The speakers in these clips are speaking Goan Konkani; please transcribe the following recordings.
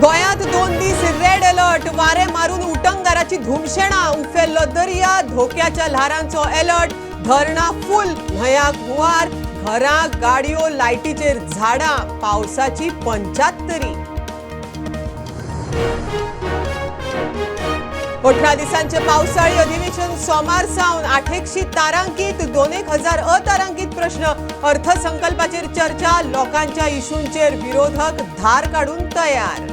गोंयांत 2 दीस रेड अलर्ट. वारें मारून उटंगाराची धुमशेणां. उफेल्लो दर्या, धोक्याच्या ल्हारांचो अलर्ट. धरणां फुल, न्हंयांक हुंवार. घरां, गाडयो, लायटीचेर झाडां. पावसाची पंच्यात्तरी. 18 दिसांचे पावसाळी अधिवेशन सोमार सावन. 800 तारांकीत, 2,000 अतारांकीत प्रश्न. अर्थसंकल्पाचेर चर्चा. लोकांच्या इशूंचेर विरोधक धार काडून तयार.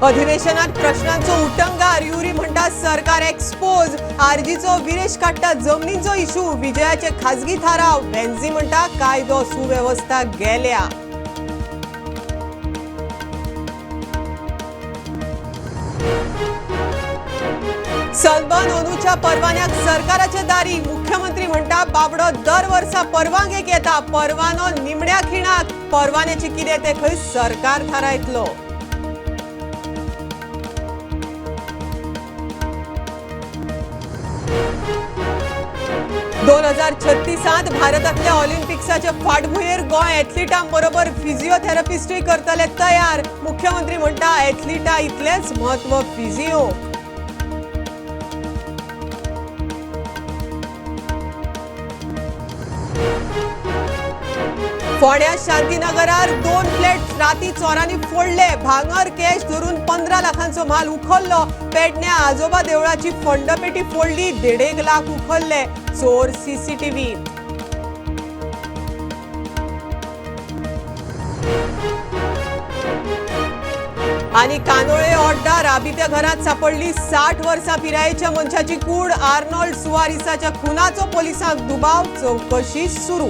अधिवेशनात प्रश्नांचो उटंगार. युरी म्हणटा सरकार एक्सपोज. आरजीचो विरेश काडटा जमनींचो इशू. विजयाचे खाजगी थाराव. वेन्झी म्हणटा कायदो सुवेवस्था गेल्या. सनबर्न ओनूच्या परवान्याक सरकाराचे दारी. मुख्यमंत्री म्हणटा बाबडो दर वर्सा परवानगेक येता. परवानो निमण्या खिणाक. परवान्याचे कितें तें खंय सरकार थारायतलो. 2036 भारतांतल्या ऑलिम्पिक्साच्या फाटभुंयेर गोंय एथलिटां बरोबर फिजिओथेरपिस्टूय करतले तयार. मुख्यमंत्री म्हणटा एथलिटा इतलेंच म्हत्व फिजिओ. फोंड्या शांतीनगरार 2 फ्लॅट राती चोरांनी फोडले. भांगर कॅश धरून 15 लाखांचो माल उखल्लो. पेडण्या आजोबा देवळाची फंडपेटी फोडली. 1.5 लाख उखल्ले. चोर सीसीटीव्ही. आणि कानोळे ओड्डा राबित्या घरात सापडली 60 वर्सां पिरायेच्या मनशाची कूड. आर्नोल्ड सुवारिसाच्या खुनाचो पोलिसांक दुबाव. चौकशी सुरू.